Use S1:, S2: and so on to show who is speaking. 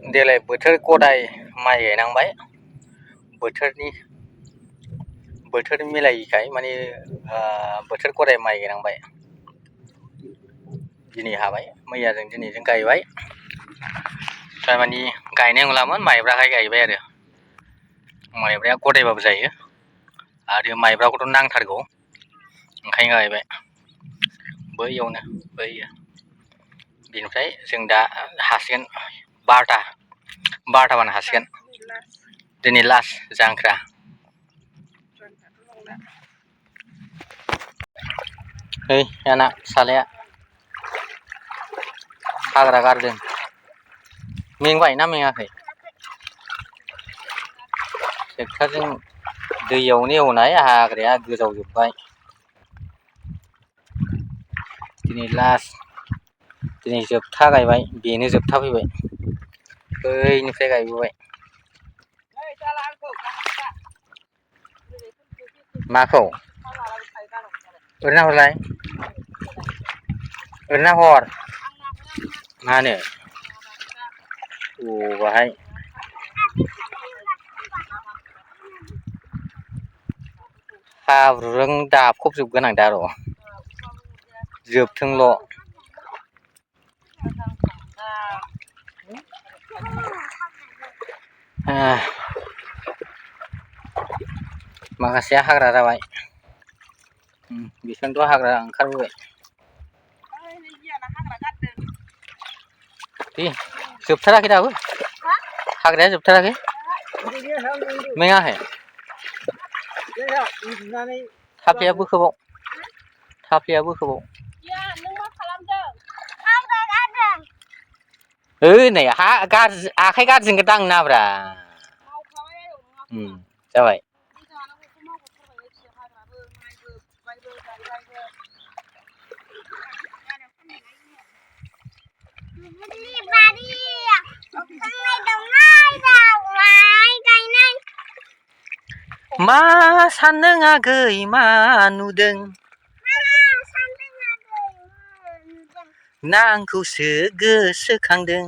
S1: देलाय बोथोर गदाय माइ गायनांबाय बोथोर मिलायिखाय माने बोथोर गदाय माइ गायनांबाय दिनै हाबाय मैयाजों दिनैजों गायबाय थारमाने गायनाय नंलामोन माइब्राखाय गायबाय आरो माइब्राया गदायबाबो जायो आरो माइब्राखौथ' नांथारगौ ओंखायनो गायबाय बैयावनो बैयो बिनिफ्राय जों दा हासिगोन 12:00 हासिगोन दिनै लास्ट जांख्रा ओइ आंना सालाया हाग्रा गारदों मेंबाय ना मेङाखै ट्रेक्टरजों दैयावनो एवनाय हाग्राया गोजावजोब्बाय दिनै लास्ट दिनै जोबथा गायबाय बेनो जोबथा फैबाय बैनिफ्राय गायबोबाय माखौ ओरैनो हरलाय ओरैनो हर मानो बाहाय हाब्रुजों दाफबजोबगोन आं दा र' जोबथोंल' माखासेया हाग्रा जाबाय बेखौनोथ' हाग्रा ओंखारबोबाय दे जोबथाराखै दाबो हाग्राया जोबथाराखै मेङाखै थाफ्लिया बोखोबाव नै आखाइ गाज्रिजों दांनो नाङाब्रा जाबाय मा सान्दों आगै मा नुदों ना आंखौसो गोसोखांदों